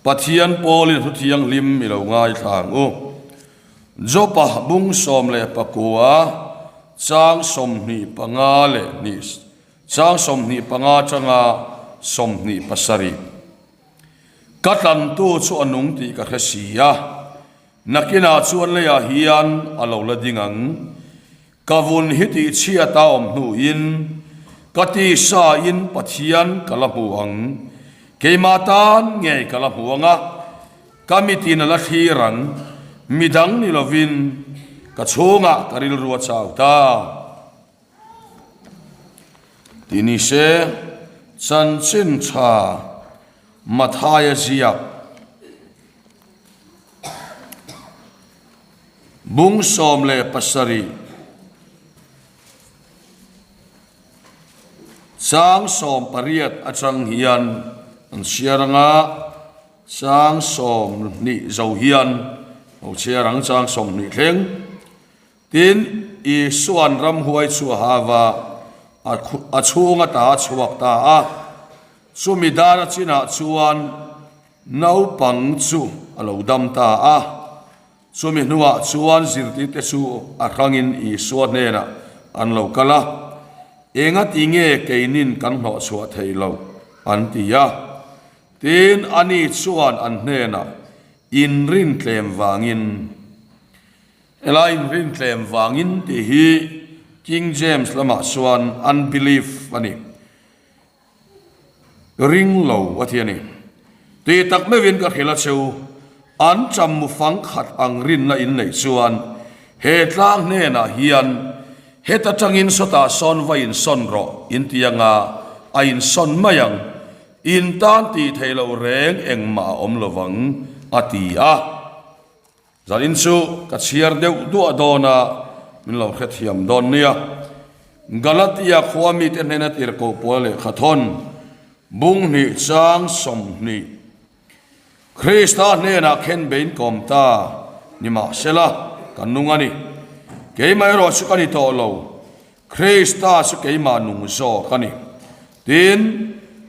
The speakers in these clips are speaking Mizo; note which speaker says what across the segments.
Speaker 1: Pathian pawlin thu thianghlim i lo ngaithla ang u. Jopa bung 19 chang 25 leh hnih chang 25 atanga 27. Ka tlantu chu a nung tih ka hre si a, nakinah chuan leiah hian a lo la ding ang. Ka vun hi tihchhiat a awm hnuin ka tisa in Pathian ka la hmu ang. Keimah tan ngei ka la hmu ang a, ka mitin a la thlir ang. Midang ni lovin ka chhungah ka rilru a chau ta. Tih ni se, chanchin tha Mathaia ziak. Bung 17 chang 18 atang hian an chhiar ang a, chang 20 zo hian lo chhiar ang chang 20 thleng. Tin, Isua'n ramhuai chu a hau a, a chhung ata a chhuak ta a, chumi dar a chinah chuan naupang chu a lo dam ta a. Chumi hnuah chuan zirtirte chu a hrangin Isua hnenah an lo kal a, Engati nge keinin kan hlawhchhuah thei lo? an ti a. Tin, ani chuan an hnenah, Inrintlem vangin. Helai inrintlem vangin tih hi King James lamah chuan unbelief a ni. Ring lo a ti a ni. Tih tak meuhin ka hrilh a cheu, an cham mu fang khat ang rinna in neih chuan he tlang hnenah hian heta tangin sawtah sawn va insawn rawh in ti anga a insawn mai ang, in tan tih theih loh reng engmah a awm lovang a ti a. Zanin chu ka chhiar deuh duah dawn a, min lo hrethiam dawn nia. Galatia khua mite hnena tirhkoh pawl lehkha thawn, bung hnih chang 20. Krista hnenah khen bein kawm ta, nimahsela, ka nung a ni. Keimah erawh chu ka ni tawh lo, Krista chu keimah nung zawk a ni. Tin,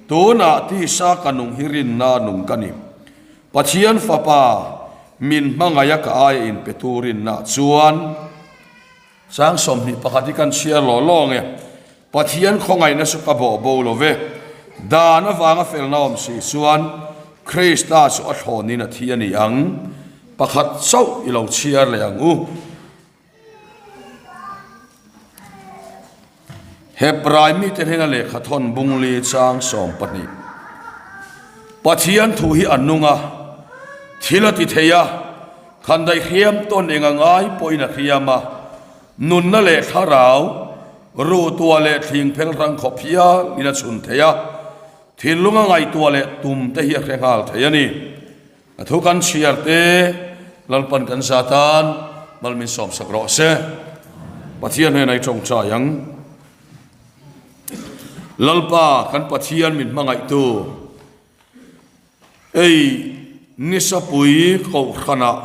Speaker 1: tunah tisa ka nung hi rinna nung ka ni. Pathian Fapa min hmangaih a ka aia inpe tu rinna chuan chang 21 hi kan chhiar lawh lawng e. Pathian khawngaihna chu ka bawh bo lo ve. Dan avanga felna awm si chuan Krista chu a thlawnin a thi a ni ang. Pakhat chauh i lo chhiar leh ang u. Hebrai mite hnena lehkha thawn bungli chang 20. Pathian thu hi a nung a, thil a ti thei a, khandaih hriam tawn eng a ngai pawhin a hriam a, nunna leh thlarau, ruhtuah leh thling phel hrang khawp hialin a chhun thei a, thinlung a ngaihtuah leh tum te hi a hre nghal thei a ni. A thu kan chhiar te Lalpan kan za tan mal min sawmsak rawh se. Pathian hnenah i tawngtai ang. Lalpa kan Pathian min hmangaihtu ei nisapui kohhranah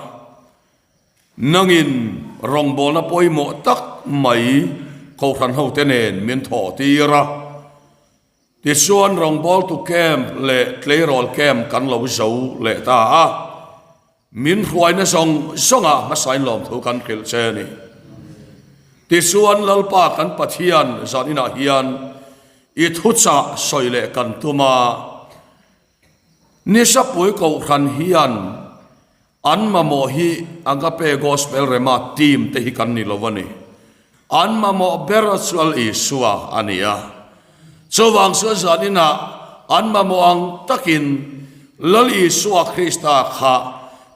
Speaker 1: nangin rawngbawlna pawimawh tak mai kohhran hote nen min thawh tir a. Tichuan rawngbawltu camp leh tleirawl camp kan lo zo leh ta a, min hruaina zawng zawngah hmasain lawmthu kan hrilh che a ni. Tichuan Lalpa kan Pathian zan inah hian i thuchah sawi leh kan tum a, Nisapui Kohhran hian An mamawh hi Agape Gospel Rema team te hi kan ni lo a ni. An mamawh ber chu Lal Isua a ni a. Chuvang chuan zaninah an mamawh ang takin Lal Isua Krista kha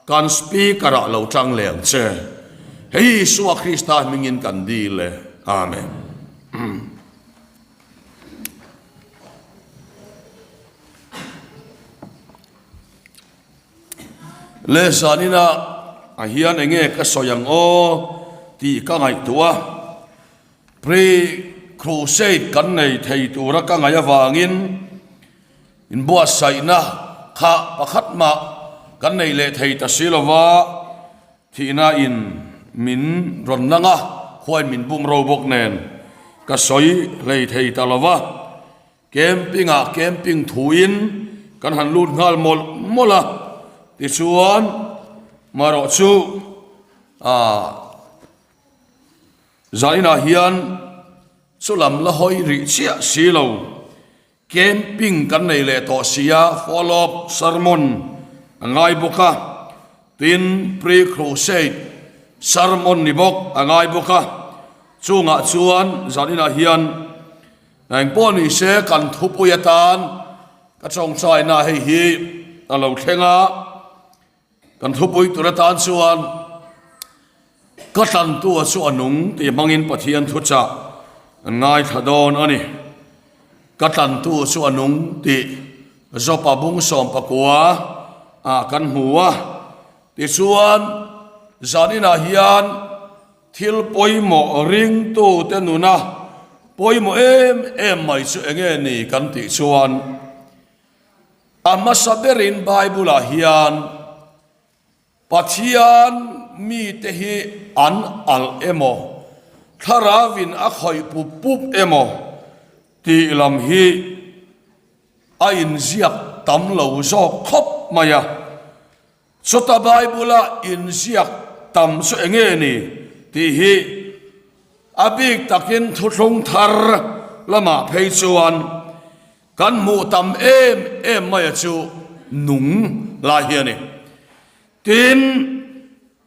Speaker 1: kan speaker ah lo tang leh ang che. Hei Isua Krista hmingin kan dil e. Amen. Le zanina a hian enge ka sawi ang aw tih ka ngaihtuah a, Pre Crusade kan nei thei tura ka ngaih avangin inbuatsaihna kha pakhat mah kan nei leh thei ta si lova, thihna in min rawn nang a, khuain min bum ro bawk nen ka sawi hlei thei ta lova. Camping ah camping thuin kan han lut nghal mawlh mawlh a. Tichuan, marawh chu ah zainah hian chu lam la hawi rih chiah si lo. Camping kan nei leh tawh sia, follow up sermon a ngai bawk a, tin pre-crusade sermon ni bawk a ngai bawk a, chungah chuan zaninah hian engpawh ni se kan thupui atan ka tawngtaina hei hi a lo thleng a, kan thupui tur atan chuan ka tlantu a chu a nung tih hmangin Pathian thuchah an ngaithla dawn a ni. Ka tlantu chu a nung tih Jopa bung 19 ah kan hmu a. Tichuan, zaninah hian thil pawimawh ringtute nuna pawimawh em em mai chu enge ni kan tih chuan a hmasa berin Bible-ah hian Pathian mite hi an alh emaw, Thlarauin a khawih pup pup emaw tih lam hi a inziak tam lo zawk khawp mai a. Chuta Bible-a inziak tam chu eng nge ni tih hi a bik takin thuthlung thar lamah phei chuan Kan hmuh tam em em maia chu nung lai hi a ni. Tin,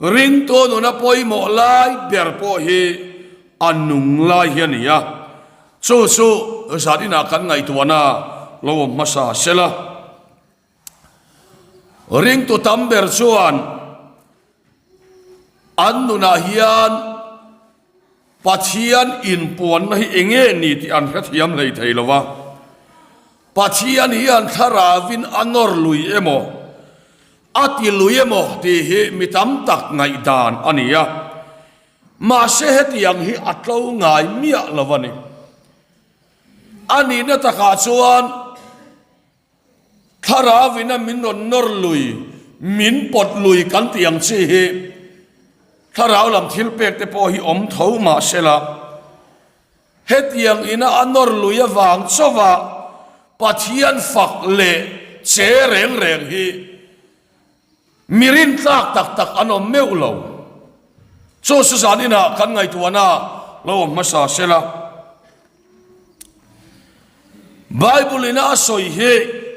Speaker 1: ringtu nuna pawimawh lai ber pawh hi a nung lai hi a ni a. Chu chu zan inah kan ngaihtuahna lo awm hmasa sela. Ringtu tam ber chuan an nunah hian Pathian inpuanna hi eng nge ni tih an hrethiam hlei thei lo va. Pathian hian thlarauin a nawr lui emaw, a ti lui emaw tih hi mi tam tak ngaihdan a ni a. Mahse hetiang hi a tlo ngai miah lo a ni. A nihna takah chuan Thlarauin a min rawn nawr lui, min pawt lui kan tih ang chi hi thlarau lam thil pek te pawh hi awm tho mah se la, hetiang ina a nawr lui avang chauha Pathian fak leh che reng reng hi mi rintlak tak tak an awm meuh lo. Chu chu zan inah kan ngaihtuahna lo awm hmasa se la. Bible ina a sawi hi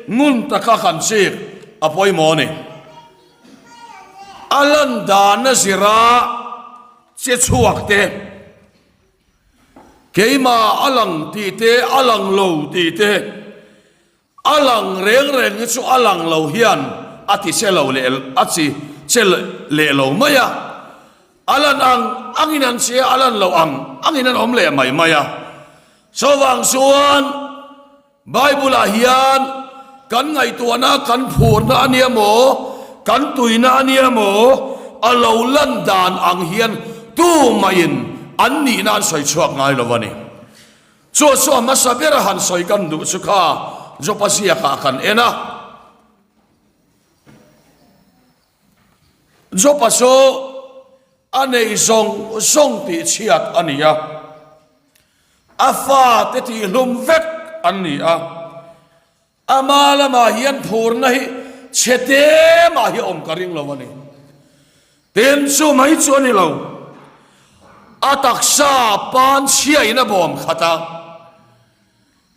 Speaker 1: ngun taka kan chik a pawimawh a ni. A lan dana zira che chhuak te, keimah a lang tih te, a lang lo tih te, A lang reng reng hi chu a lang lo hian a ti che lo leh a chi che leh lo mai a, a lan ang angin an che a, a lan loh ang angin an awm leh mai mai a. Chuvang chuan Bible ah hian kan ngaihtuahna kan phurna a nia maw, kan tuina a nia maw, a lo lan dan ang hian tumahin an nihna an sawi chhuak ngai lo a ni. Chu chu a hmasa ber a han sawi kan duh chu kha Jopa ziakah kan en a. Jopa chu a nei zawng zawng tih chhiat a ni a, a fate tihhlum vek an ni a. Ama lamah hian phurna hi chhe te mah hi awm ka ring lo a ni. Tin, chu mai chu a ni lo. A taksa pan chhiain a bawm khat a.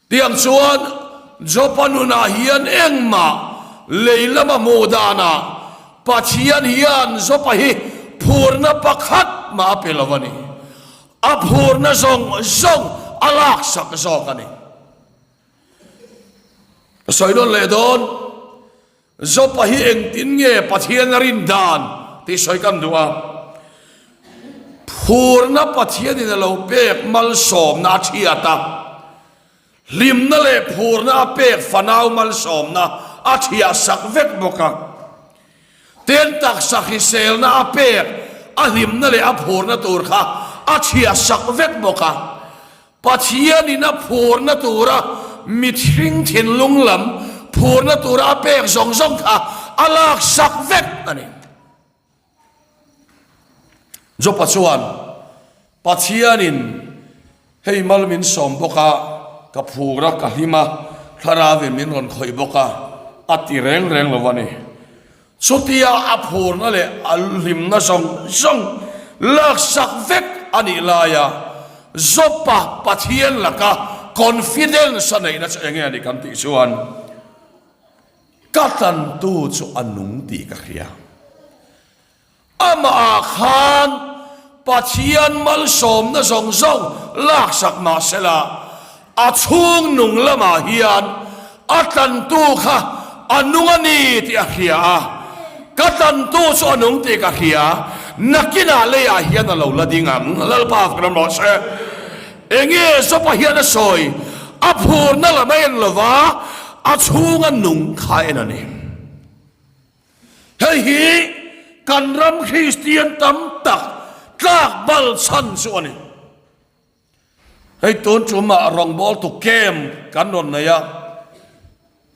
Speaker 1: Tiang chuan Jopa nunah hian engmah lei lama hmuh danah Pathian hian Jopa hi phurna pakhat mah a pe lo a ni. A phurna zawng zawng a laksak zawk a ni. Ka sawi nawn leh dawn, Jopa hi engtin nge Pathian a rin dan tih sawi kan duh a. Phurna Pathianin a lo pek malsawmna a thiat a, hlimna leh phurna a pek fanau malsawmna a thiah sak vek bawk a. Ten taksa hriselna a pek a hlimna leh a phurna tur kha a thiah sak vek bawk a. Pathianin a phurna tura mithring thinlung lam phurna tura a pek zawng zawng kha a laksak vek a ni. Jopa chuan, Pathianin hei mal min sawm bawk a, ka phur a, ka hlim a, Thlarauin min rawn khawih bawk a, a ti reng reng lo a ni. Chutia a phurna leh a hlimna zawng zawng laksak vek a nih laia Jopa Pathian laka confidence a neihna chu enge a nih kan tih chuan ka tlantu chu a nung tih ka hria. Amah ah khan Pathian malsawmna zawng zawng laksak mah sela, a chhung nung lamah hian a tlantu kha a nung a ni tih a hria a, Ka tlantu chu a nung tih ka hria, nakinah leiah hian a lo la ding ang, Lalpa fak ram rawh se. Enge Jopa hian a sawi? A phurna lam a en lova, a chhunga nung kha a en a ni. Hei hi kan ram Kristian tam tak tlak bal chhan chu a ni. Hei tun tumah rawngbawltu camp kan rawn nei a,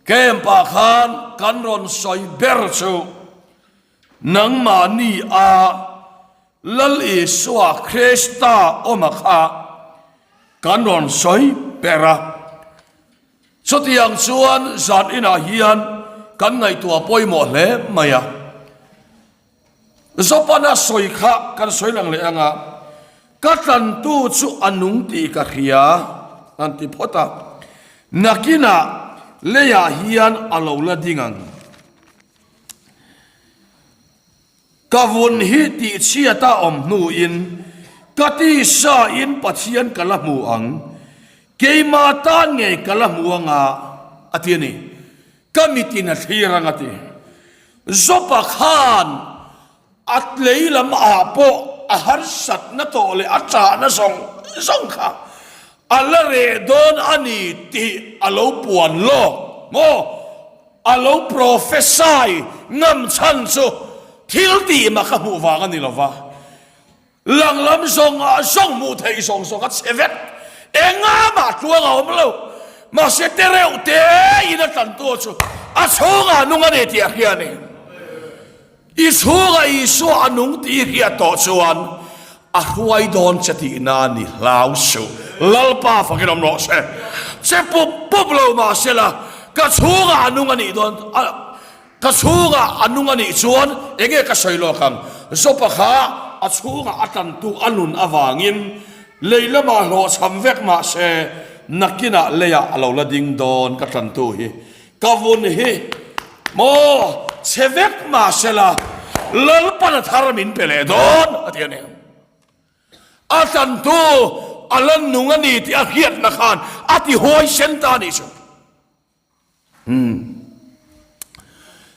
Speaker 1: camp ah khan kan rawn sawi ber chu nangmahni a Lal Isua Krista awm a kha kan rawn sawi ber a. Chutiang chuan zan inah hian kan ngaihtuah pawimawh hle mai a. Zopana sawi kha kan sawi lang leh ang a, Ka tlantu chu a nung tih ka hria an ti phawt a, nakinah leiah hian a lo la ding ang. Ka vun hi tihchhiat a awm hnuin ka tisa in Pathian ka la hmu ang, keimah tan ngei ka la hmu ang a, a ti a ni. Ka mitin a thlir ang a ti. Jopa khan a lei lam ah pawh a harsatna tawh leh a ṭahna zawng zawng kha a la reh dawn a ni tih a lo puan lawk maw? A lo prophesy ngam chhan chu thil tih mak a hmuh vang a ni lo va, lang lam zawng ah zawng hmuh theih zawng zawng a chhe vek, enga mah tluang a awm lo, mahse te reuh te in a tlantu chu a chhungah nung a ni tih a hria a ni. I chhungah Isua a nung tih i hriat tawh chuan a hruai dawn che tihna a ni hlau suh. Lalpa fakin awm rawh se. Che pup pup lo mah sela ka chhungah a nung a nih dawn ka chhungah a nung a nih chuan enge ka sawi lawk ang? Jopa kha a chhungah a tlantu a nun avangin lei lamah hlawhchham vek mah se nakinah leiah a lo la ding dawn ka tlantu hi. Ka vun hi maw chhe vek mah sela Lalpan a thar min pe leh dawn a ti a ni. A tlantu a la nung a ni tih a hriatna khan a ti huaisen ta a nih chu. Umm.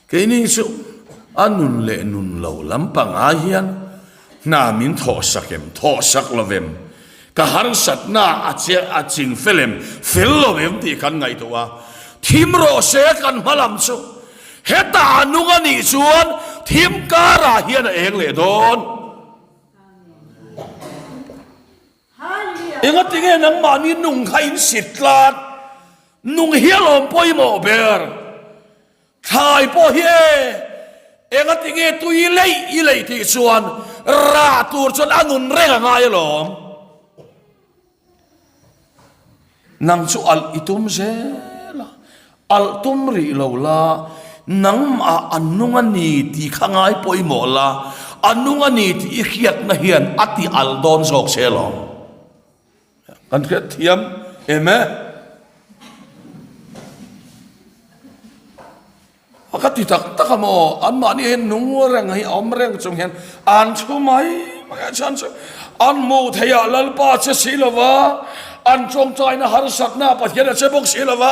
Speaker 1: Keini chu a nun leh nun lo lampangah hian Hna min thawhsak em? Thawhsak lo em? Ka harsatna a che a ching fel em? Fel lo em tih kan ngaihtuah a. Thim rawh se kan hma lam chu. Hetah a nung a nih chuan thim karah hian a eng leh dawn. Engatinge nangmahni nung kha in sit tlat? Nung hi a lawm pawimawh ber. Thlai pawh hi e, engati nge tui leih i leih tih chuan rah tur chuan a nun reng a ngai alawm. Nang chu alh i tum zel a, alh tum rih lo la, nangmah a nung a ni tih kha ngai pawimawh la, a nung a ni tih i hriatna hian a ti alh dawn zawk che alawm. Kan hriat thiam em e? A ka ti tak tak a maw? Anmahni hian nung reng hi a awm reng chung hian an thu mai mai a chhan chu an hmuh theih ah Lalpa a che si lo va, an tawngtaina harsatna ah Pathian a che bawk si lo va,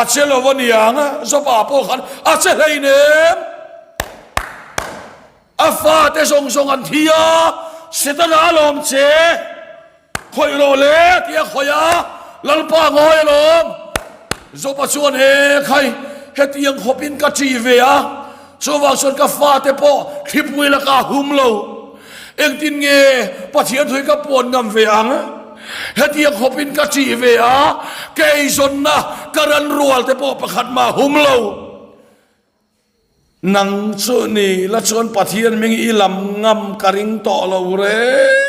Speaker 1: a che lo a niang a, Jopa pawh khan a che hleinem. A fate zawng zawng an thi a, Setana a lawm che, khawih rawh le tih a khawih a, Lalpa ngawi a lawm. Joba chuan, He khai, hetiang khawpin ka ṭih ve a, chuvang chuan ka fate pawh thlipui lakah a hum lo. Engtin nge Pathian thui ka puan ngam ve ang? Hetiang khawpin ka ṭih ve a, ka eizawnna ka ran rualte pawh pakhat mah a hum lo. Nang chu ni la chuan Pathian hming i lam ngam ka ring tawh lo reng.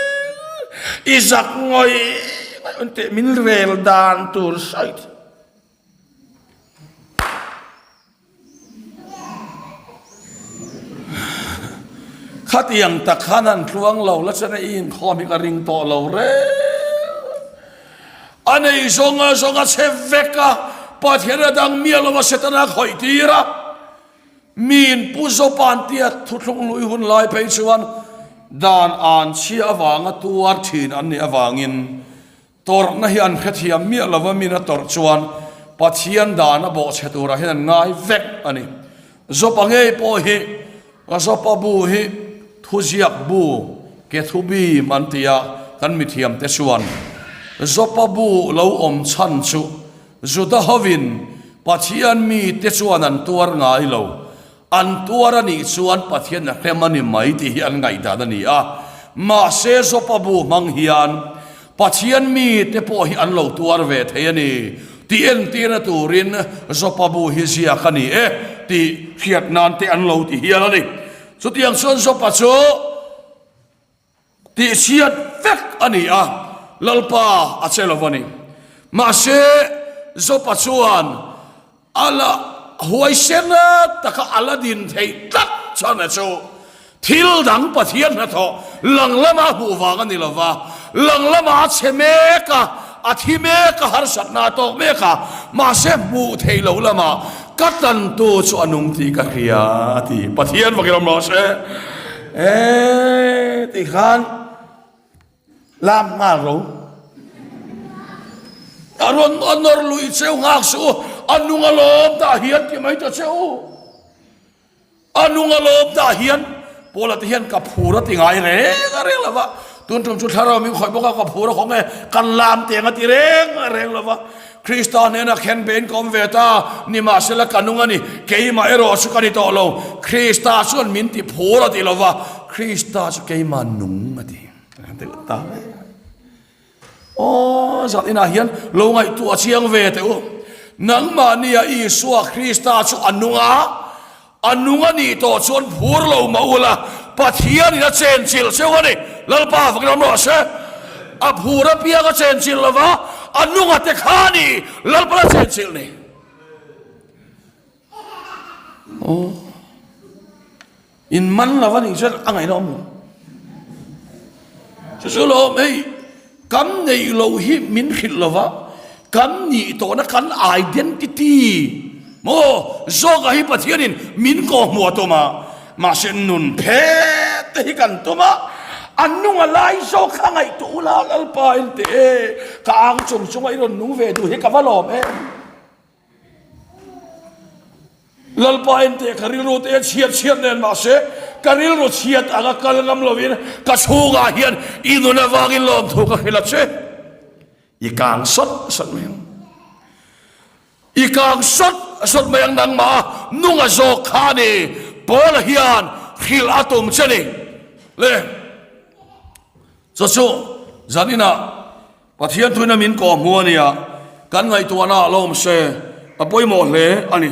Speaker 1: I zak ngawih ngawih ang teh min rel dan tur sawi thei. Khatiang tak khan han tluang lo la chuan i inkhawm hi ka ring tawh lo reng. A nei zawng a zawng a chhe vek a, Pathian a dang miah lova Setana a khawih tir a. Miin Pu Zopa'n tia thuthlung lui hun lai phei chuan dan an chhia avanga tuar thin an nih avangin tawrhna hi an hrethiam miah lova min a tawrh chuan Pathian dan a bawhchhe turah hian an ngai vek a ni. Zopa ngei pawh hi Zopa bu hi thuziak bu ke thubim an ti a, kan mithiamte chuan Zopa bu lo awm chhan chu Juda hovin Pathian mite chuan an tuar ngai lo. An tuar a nih chuan Pathian a hrem a ni mai tih hi an ngaihdan a ni a. Mahse Jopa bu hmang hian Pathian mite pawh hi an lo tuar ve thei a ni tih entirna turin Jopa bu hi ziak a ni e tih hriat nan te an lo ti hial a ni. Chutiang chuan Jopa chu. Tihchhiat vek a ni a, Lalpa a che lo a ni. Mahse, Jopa chuan a la huaisen taka a la din theih tlat chuan a chu thil dang Pathian hnathawh lang lama hmuh vang a ni lo va, lang lama a chhe mek a, a thi mek a, harsatna a tawk mek a, mahse hmuh theih loh lamah ka tantu chu a nung tih ka hria a ti. Pathian vakin awm rawh se. Eee ti khan lam nghal ro. A rawn a nawr lui cheu nghak suh u, a nung a lawm tah hian ti mai ta che u. A nung a lawm tah hian Paula te hian ka phur a ti ngai reng a reng lova, tun tum chu thlarau min khawih bawk a ka phur a khawng e, kan lam teng a ti reng a reng lova. Krista hnena khen bein ka awm ve ta, nimahsela ka nung a ni, keimah erawh chu ka ni tawh lo, Krista chuan min ti phur a ti lo va, Krista chu keimah nung a ti. Aw, zat inah hian lo ngaihtuah chiang ve teh u. Nangmahnia Isua Krista chu a nung a, A nung a nih tawh chuan phur lo mah ula, Pathianin a chenchilh cheu a ni. Lalpa fakin awm rawh se. A phur apiang a chenchilh lo va, a nunga te kha a ni Lalpa la chenchilh ni. Aw, in man lo a nih chuan a ngaihna awm lo. Chu chu lawm hei, kan neih loh hi min hrilh lo va, kan nih tawhna kan identity maw zawkah hi Pathianin min kawhhmuh a tum a, mahse nun phet te hi kan tum a, a nung a lai zawk kha ngaihtuah ula Lalpa in teh e, ka ang chung chunga i rawn nung ve duh hi ka va lawm em. Lalpa en teh ka rilru te a chhiat chhiat nen mahse ka rilru chhiat anga kal ngam lovin ka chhungah hian i nun avangin lawmthu ka hrilh a che. I kang sawt sawt mai ang. I kang sawt sawt mai ang nangmah nunga zawk kha a ni. Paula hian hrilh a tum che ni. Le chu chu zaninah Pathian thuina min kawh hmu a nia, kan ngaihtuahna ah lawm se a pawimawh hle a ni.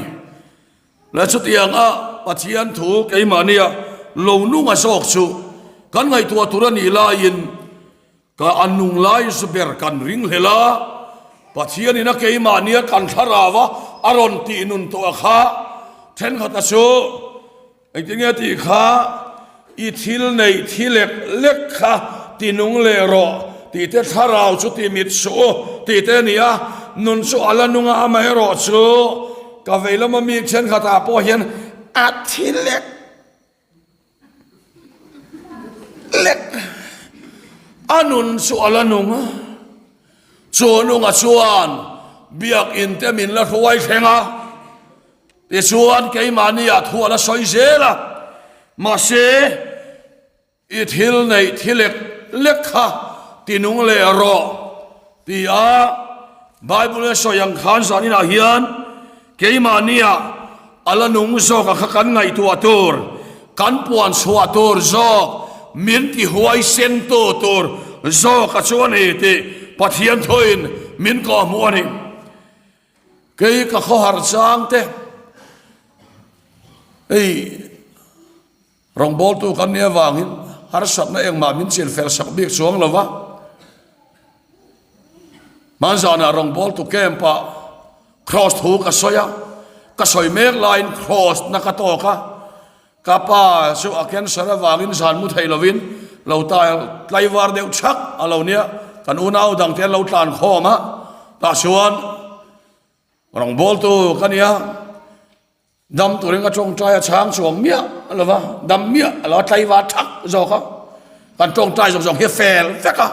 Speaker 1: Leh chutiang a Pathian thu keimahnia lo nung a zawk chu kan ngaihtuah tur a nih laiin ka a nung lai zu ber kan ring hlel a, Pathianin a keimahnia kan thlarau a a rawn tih nun tawh a kha thenkhat a chu Engtin nge tih kha i thil neih thi lek lek kha ti nung leh rawh tih te thlarau chu ti mit suh u tih te a ni a, nun chu a la nung a, amaherawh chu ka vei lama mi thenkhatah pawh hian a thi lek lek a nun chu a la nung a, chu nunga chuan biakin te min la hruai thleng a. Tichuan, keimahniah thu a la sawi zel a, mahse, i thil neih thi lek lek kha ti nung leh rawh, ti a Bible a sawi ang khan zaninah hian keimahniah a la nung zawk a kha kan ngaihtuah tur, kan puan chhuah tur zawk, min ti huaisen tu tur zawk a chu a ni tih Pathian thuin min kawhhmuh a ni. Kei ka khawhar chang te hei rawngbawltu kan nih avangin harsatna engmah min chin fel sak bik chuang lo va. Hmanzanah rawngbawltu camp ah cross thu ka sawi a, ka sawi mek laiin cross na ka tawk a. Ka pa chu a cancer avangin zan mu thei lovin lo tai tlaivar deuh chhak a lo nia, kan unau dangte an lo tlan khawm a, tah chuan rawngbawltu ka nia, dam turin ka tawngtai a chhang chuang miah a lo va, dam miah a lo a tlaivar thak zawk a, kan tawngtai zawng zawng hi a fel vek a,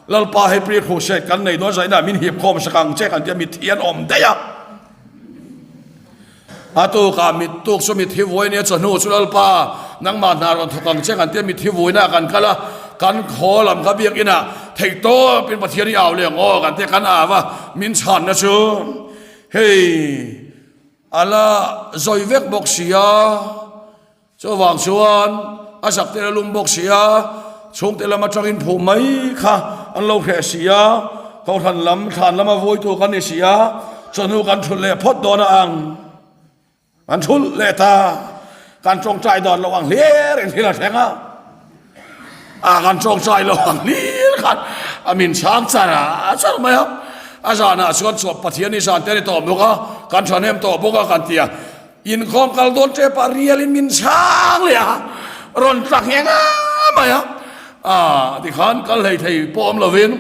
Speaker 1: Lalpa hei pre crusade kan nei dawn zainah min hip khawm sak ang che kan tia mitthi an awm daih a. A tukah mit tuk chu mitthi vui nia chawhnu chu Lalpa nangmah hna rawn thawk ang che kan tia mitthi vuina kan kal a, kan khaw lam kha biakinah theihtawpin Pathian i au leh ang aw kan tia kan au a, min chhanna chu hei a la zawi vek bawk si a. Chuvang chuan a zak te la lum bawk si a, chhungte lam atangin phuh mai kha an lo hreh si a, kohhran lam thlan lama vawitu kan ni si a, chawhnu kan thulh leh phawt dawn a ang. Kan thulh leh ta, kan tawngtai dawn lo ang hlir in thil a thleng a. A kan tawngtai lo ang hlir khan a min chhang char a char mai a. A zanah chuan chuan Pathian hi zan te a ni tawh bawk a, kan thahnem tawh bawk a kan ti a. Inkhawm kal dawn tep ah rialin min chhang leh a, rawn tla ngheng a mai a, ah tikhan kal hlei thei pawh awm lovin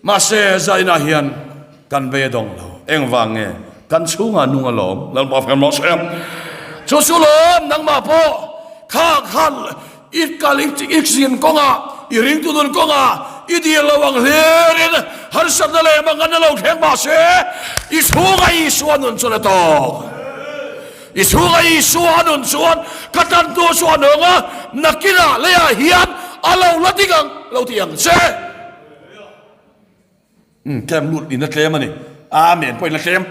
Speaker 1: mahse zainah hian kan bei a dawng lo, engvang nge kan chhungah nung alawm Lalpa fem rawh se. Chu chu lawm nangmah pawh kha kha I kal i zin kawngah, i ringtu nun kawngah i dil lo ang hlirin harsatna leh manganna lo thleng mah se, i chhunga Isua nun chuan a tawk. I chhunga Isua a nun chuan ka tantu chu a nung a, nakinah leiah hian a lo la ding ang lo ti ang che. Umm tlem lut in a tlem a ni. Amen pawhin a tlem.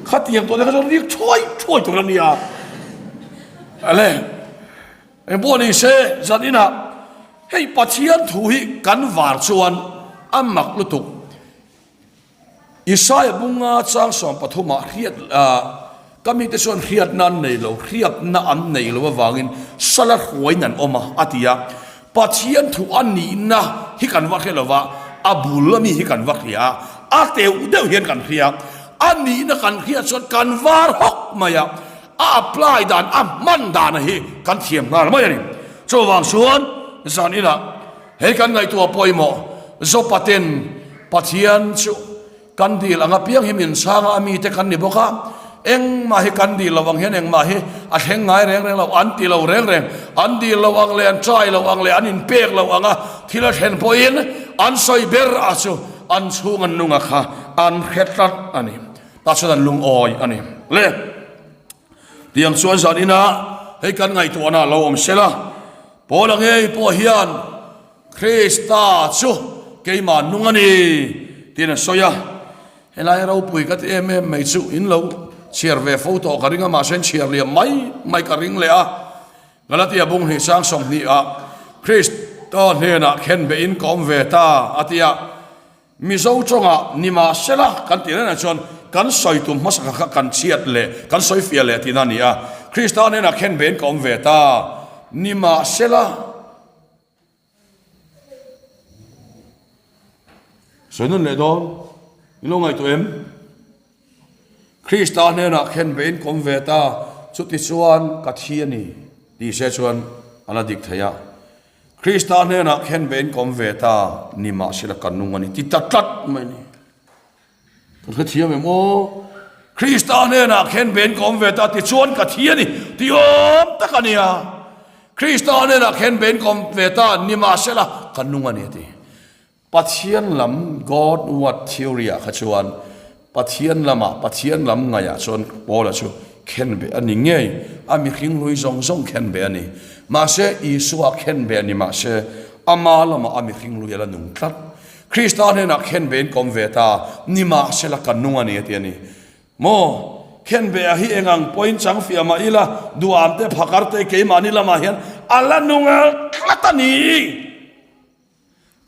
Speaker 1: Khatiang tawh te kha chuan rik thuai thuai tur a nia. Ale eng pawh ni se zan inah hei Pathian thu hi kan var chuan a mak lutuk. Isaia bunga chang 13 ah hriat ka mite chuan hriatna an nei lo, hriatna an nei lo avangin sala hruaiin an awm a, a ti a. Pathian thu a nihna hi kan va hre lo va, a bul ami hi kan va hria a, a teuh deuh hian kan hria. A nihna kan hriat chuan kan var hawk mai a, a apply dan, a hman dan hi kan thiam nghal mai a ni. Chuvang chuan zan inah Hei kan ngaihtuah pawimawh Zopa ten Pathian chu kan dil ang apiang hi min chhang a, a mite kan ni bawk a, engmah hi kan dil lo ang hian engmah hi a thleng ngai reng reng lo, an ti lo reng reng, an dil lo ang leh an try lo ang leh an inpek lo ang a, thil a thlen pawhin an sawi ber a chu an chhung an nunga kha an hre tlat a ni. Tah chuan an lungawi a ni. Le tiang chuan zan inah hei kan ngaihtuahna lo awm sela. Paula ngei pawh hian Krista chu keimah nung a ni tiin a sawi a. Helai ropui ka ti em em mai chu in lo chhiar ve fo tawh ka ring a, mahse in chhiar liam mai mai ka ring leh a. Galatia bung hnih sang 20 ah Krista hnenah khenbehin ka awm ve ta a ti a. Mizo tawngah nimahsela kan tih rengah chuan kan sawi tum hmasa kha kan chhiat leh kan sawi fiah leh tihna a ni a. Krista hnenah khen vein ka awm ve ta. Nimahsela sawi nawn leh dawn in lo ngaihtuah em? Krista hnenah khen vein ka awm ve ta, chutichuan ka thi a ni tih se chuan a la dik thei a. Krista hnenah khen vein ka awm ve ta ni mahsela ka nung a ni ti ta tlat mai ni. Kan hrethiam em aw? Krista hnenah khen vein ka awm ve ta tichuan ka thi a ni ti awm tak a nia. Krista hnenah khen vein ka awm ve ta ni mahsela ka nung a ni a ti. Pathian lam God Word Theory ah kha chuan Pathian lamah Pathian lam ngaihah chuan Paula chu khenbeh a ni ngei, a mihring hlui zawng zawng khenbeh a ni. Mahse Isua khenbeh a ni mahse ama lamah a mihring hlui a la nung tlat. Krista hnenah khenbehin ka awm ve ta, nimahsela ka nung a ni a ti a ni. Maw? Khenbeh a hi eng ang pawhin chang fiah mah ila, duham te phakar te keimahni lamah hian a la nung tlat a ni.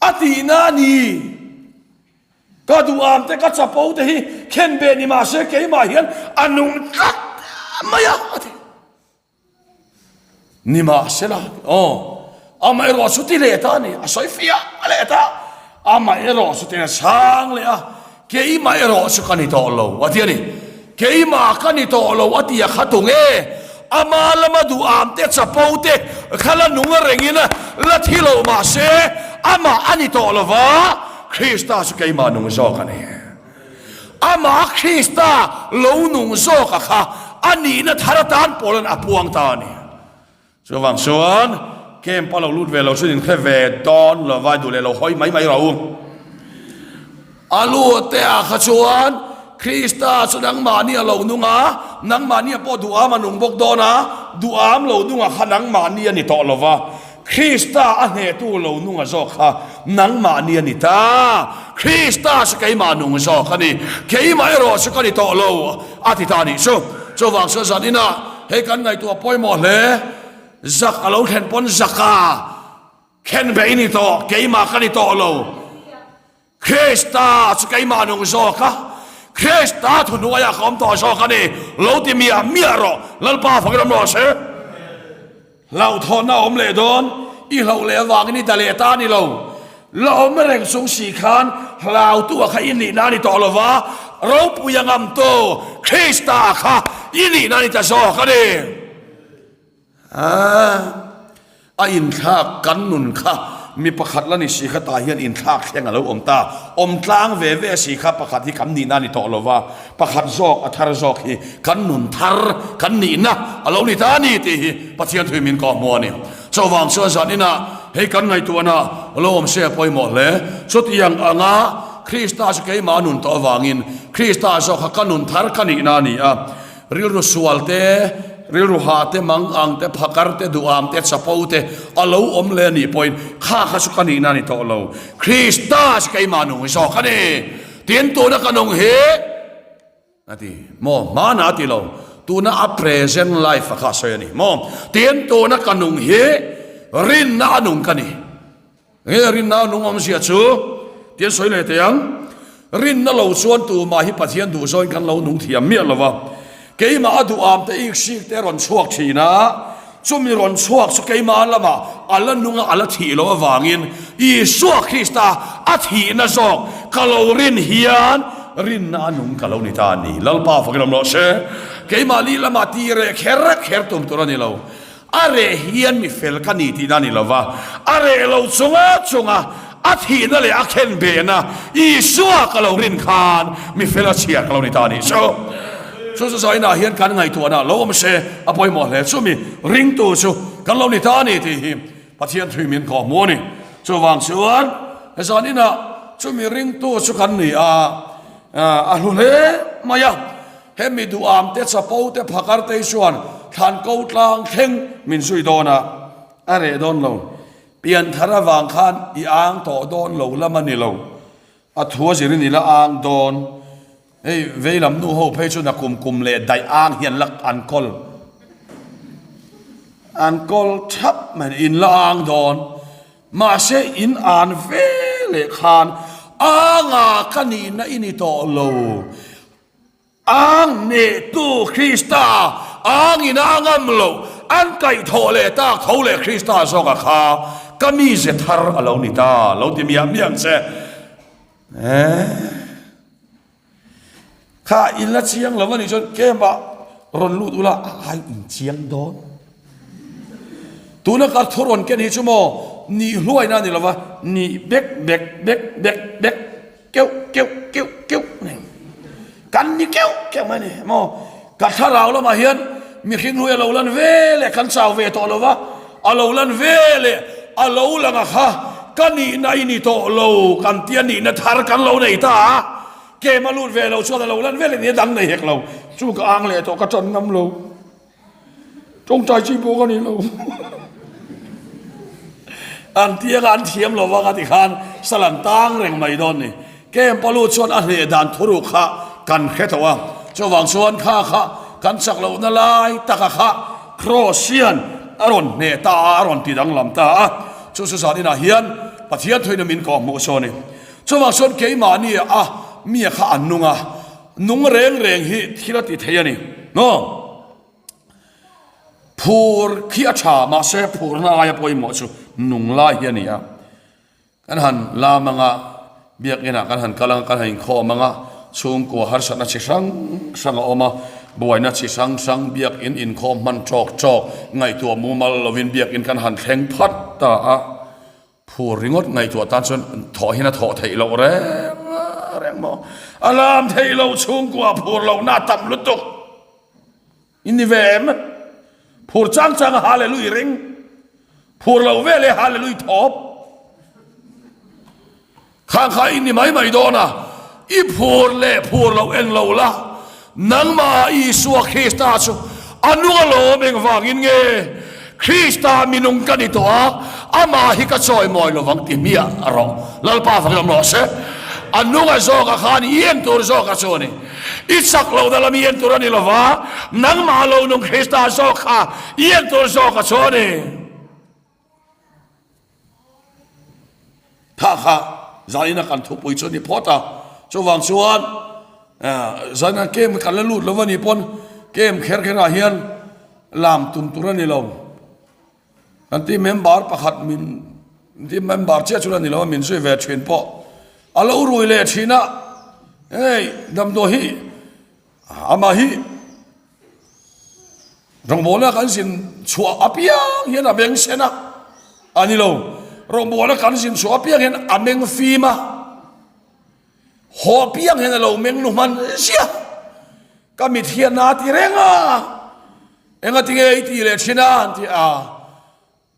Speaker 1: A tihna a ni. Ka duham te, ka chapo te hi khen ve ni mah se keimah hian a nung tlat mai a, a ti. Nimahsela, aw, amaherawh chu ti leh ta a ni, a sawi fiah leh ta, amaherawh chu tina chhang leh a, keimah erawh chu ka ni tawh lo, a ti a ni. Keimah ka ni tawh lo a ti a kha tunge? Ama lama duham te, chapo te kha la nung rengin la thi lo mah se, amah a ni tawh lo va, Krista chu keimah nung zawk a ni. Amah Krista lo nung zawka kha a nihna thar atan Paulan a puang ta a ni. Chuvang chuan camp a lo lut ve lo chuan inhre ve dawn lo va, duh leh lo hawi mai mai rawh u. A lu te ah kha chuan Krista chu nangmahni a lo nung a, nangmahni a pawh duham a nung bawk dawn a, duham lo nunga kha nangmahni a ni tawh lo va, Krista a hnehtu lo nunga zawk kha nangmahni a ni ta. Krista chu keimah nung zawk a ni, keimah erawh chu ka ni tawh lo a ti ta a nih chu. Chuvang chuan zan inah hei kan ngaihtuah pawimawh hle, zak a lo thlen pawn zaka khen ve i ni tawh, keimah ka ni tawh lo. Krista chu keimah nung zawk a, Krista thuhnuaiah ka awm tawh zawk a ni, lo ti miah miah rawh, Lalpa fakin awm rawh se. Hlauhthawnna a awm leh dawn, i hlauh leh avangin i da leh ta a ni lo. La awm reng chung si khan hlautu a kha i nihna a ni tawh lo va, ropui a ngamtu Krista kha i nihna a ni ta zawk a ni. A inthlak kan nun kha mi pakhat la ni si kha tah hian inthlak thleng a lo awm ta. Awm tlang ve ve si kha pakhat hi kan nihna a ni tawh lo va, pakhat zawk a thar zawk hi kan nun thar kan nihna a lo ni ta a ni tih hi Pathian thui min kawh hmu a ni. Chuvang chuan zan inah hei kan ngaihtuahna a lo awm se a pawimawh hle. Chutiang anga Krista chu keimah a nun tawh avangin Krista zawk kha ka nun thar ka nihna a ni a. Rilru sual te, rilru ha te, mangang te, phakar te, duham te, chapo te a lo awm leh a nih pawhin kha kha chu ka nihna a ni tawh lo. Krista chu keimah nung zawk a ni. Tin, tuna ka nung hi a ti maw? Hmanah a ti lo. Tuna a present life a kha a sawi a ni maw? Tin, tuna ka nung hi rinna a nung ka ni. Nge rinna nung awmzia chu? Ti an sawi leh teh ang. Rinna lo chuan tumah hi Pathian duh zawin kan lo nung thiam miah lo va. Keimah a duham te iksik te rawn chhuak thin a, chumi rawn chhuak chu keimah lamah a la nung a, a la thih loh avangin Isua Krista a thihna zawk ka lo rin hian rinna a nung ka lo ni ta a ni. Lalpa fakin awm rawh se. Keimah lih lamah ti reh kher kher tum tur a ni lo. A reh hian mi fel ka ni tihna a ni lo va, a reh lo chunga chunga a thihna leh a khen behna Isua ka lo rin khan mi fel a chhiar ka lo ni ta a nih chu. Chu chu zainah hian kan ngaihtuahna lo awm se a pawimawh hle. Chumi ringtu chu kan lo ni ta a ni tih hi Pathian thui min kawh hmu a ni. Chuvang chuan he zan inah chumi ringtu chu kan ni a, a hlu hle mai a. Hemi duham te chapo te phakar te hi chuan thlan ko tlang thleng min zui dawn a, a reh dawn lo. Pianthar avang khan i ang tawh dawn lo lam a ni lo. A thu a zirin i la ang dawn. Hei veilam nu ho phei chu nakum kum leh daih ang hian la an kawl an kawl thap mai in la ang dawn. Mahse in an ve leh khan anga ka nihna i ni tawh lo. Ang hnehtu Krista angin a ngam lo, an kaihthawh leh tak tho leh Krista zawka kha ka mize thar a lo ni ta, lo ti miah miah ang che. Eh. Kha in la chiang lo a nih chuan camp ah rawn lut ula a ai in chiang dawn. Tuna ka thu rawn ken hi chu maw nih hluaina a ni lova, nih bek bek bek bek bek. Keuh keuh keuh keuh mai kan ni keuh keuh mai a ni maw? Ka thlarau lamah hian mihring hlui a lo lan ve leh kan chau ve tawh lo va, a lo lan ve leh a lo lang a kha ka nihna i ni tawh lo kan tia nihna thar kan lo nei ta a, kem a lut ve lo chuan a lo lan ve leh nia dang nei hek lo chu ka ang leh tawh ka tan ngam lo. Tawngtai chi pawh ka ni lo. An tianga an thiam lo vang a ti khan sal an tang reng mai dawn ni. Camp a lut chuan a hleh dan thuruk kha kan hre tawh a. Chuvang chuan kha kha kan chak lohna lai taka kha Cross hian a rawn hneh ta a, a rawn ti danglam ta a. Chu chu zan inah hian Pathian thuina min kawh hmuh saw a ni. Chuvang chuan keimahni a mi kha an nung a. Nung reng reng hi thil a ti thei a ni. Maw? Phur khi a tha, mahse phurna aia pawimawh chu nung lai hi a ni a. Kan han lam anga, biakinah kan han kal anga, kan han inkhawm anga, chhungkua harsatna chi hrang hrang a awm a. Buaina chi hrang hrang biakinn inkhawm hman ṭawk ṭawk ngaihtuah mumal lovin biakinn kan han thleng phat ta a. Phur ringawt ngaihtuah tan chuan thawh hian a thawh theih loh reng reng maw? A lam theih loh chhungkua phur lohna a tam lutuk. In ni ve em? Phur chang chang a Hallelui ring. Phur loh ve leh Hallelui thawp. Khang kha in ni mai mai dawn a, i phur leh phur loh eng lo la, nangmah Isua Krista chu a nung alawm engvangin nge Krista mi nung ka ni tawh a, amah hi ka chawimawi lovang ti hmiah rawh. Lalpa fak lam rawh se. A nunga zawka khan i en tur zawka chu a ni. I chak lohna lam i en tur a ni lova, nangmah lo nung Krista zawk kha i en tur zawka chu a ni. Tha kha zaina kan thupui chu a ni phawt a, chuvang chuan zaina kem kan la lut lo a nih pawn kem kher kher ah hian lam tum tur a ni lo. Kan team member pakhat min team member chiah chu la ni lo a, min zui ve thin pawh a lo rui leh thin a, hei damdawi hi amah hi Rawngbawlna kan zin chhuah apiang hian a meng sen a, a ni lo. Rawngbawlna kan zin chhuah apiang hian a meng fim a, haw apiang hian a lo meng nu hman ziah. Ka mit hian a ti reng a, engatinge i tih leh thin a an ti a.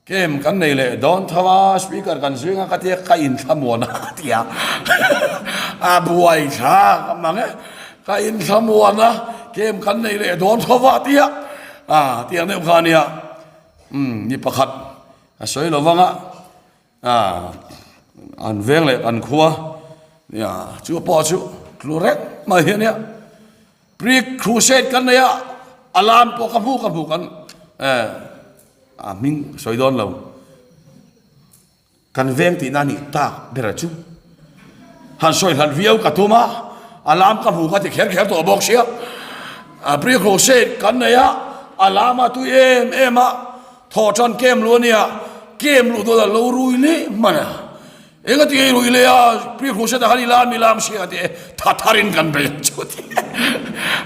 Speaker 1: Kem kan nei leh dawn tho a, speaker kan zui nga ka tia ka inthlamuan a ka ti a, a buai thla ka mang e, ka inthlamuan a, kem kan nei leh dawn tho a tia, a tiang deuh kha ania, umm ni pakhat a sawi lo vang a, a an veng leh kan khua nia chu pawh chu tlu reng mai hi ania. Pre crusade kan nei a, a lam pawh ka hmu ka hmu kan eh a hming sawi dawn lo. Kan veng tihna a nih tak ber chu. Han sawi hlat viau ka tum a, a lam ka hmu ka ti kher kher tawh bawk sia. A pre crusade kan nei a, a lam a tui em em a, thawh tan kem lu a nia, kem luh dawn a lo rui leh hman a. Enga ti ei rui leh a, Pi Hruhseta khan i lam i lam sia ti e, tha tharin kan bei ang chu a ti.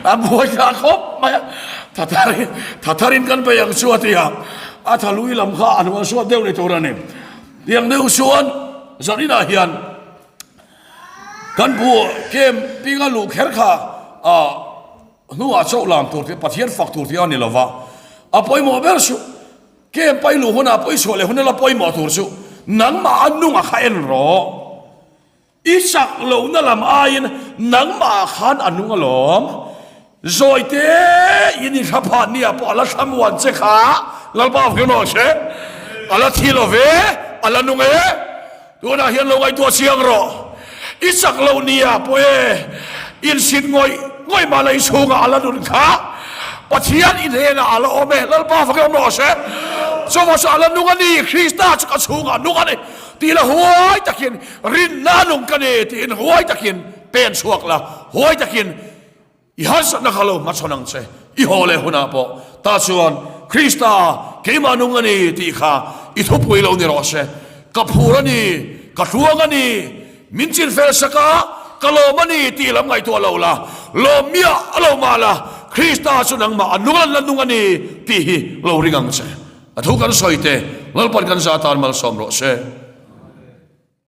Speaker 1: A buai thla khawp mai a, tha tharin, tha tharin kan bei ang chu a ti a, a tha lui lam kha a hnual suat deuh ni tur a ni. Tiang deuh chuan zaninah hian kan bu kem pinga luh kher kha a hnuah chauh lam tur tih Pathian fak tur tih a ni lova, a pawimawh ber chu Kem pai luh hunah pawh i chhuah leh hun ila pawimawh tur chu nangmah a nunga kha en rawh. I chak lohna lam aiin nangmah khan a nung alawm. Zawi te in i thla phan nia pawh a la thla muan che kha Lalpa vek emaw che. A la thi lo ve, a la nung e. Tunah hian lo ngaihtuah chiang rawh. I chak lo nia pawh e, insit ngawih ngawih mah lei chhungah a la nun kha. Pathian i hnenah a la awm e, Lalpa fak em rawh se. Chuvang chu a la nung a ni, Krista chu ka chhungah nung a ni tih la huai takin rinna nung ka ni tiin huai takin pen chhuak la, huai takin I harsatna kha lo hmachhawn ang che, i haw leh hunah pawh tah chuan Krista keimah nung a ni tih kha i thupui lo ni rawh se. Ka phur a ni, ka hruang a ni, min chin fel sak a, ka lawm a ni tih lam ngaihtuah lo la, lawm miah a lo mah la, Krista chu nangmah a nung a la nung a ni tih hi lo ring ang che. A thu kan sawi te, Lalpan kan za tan malsawm rawh se.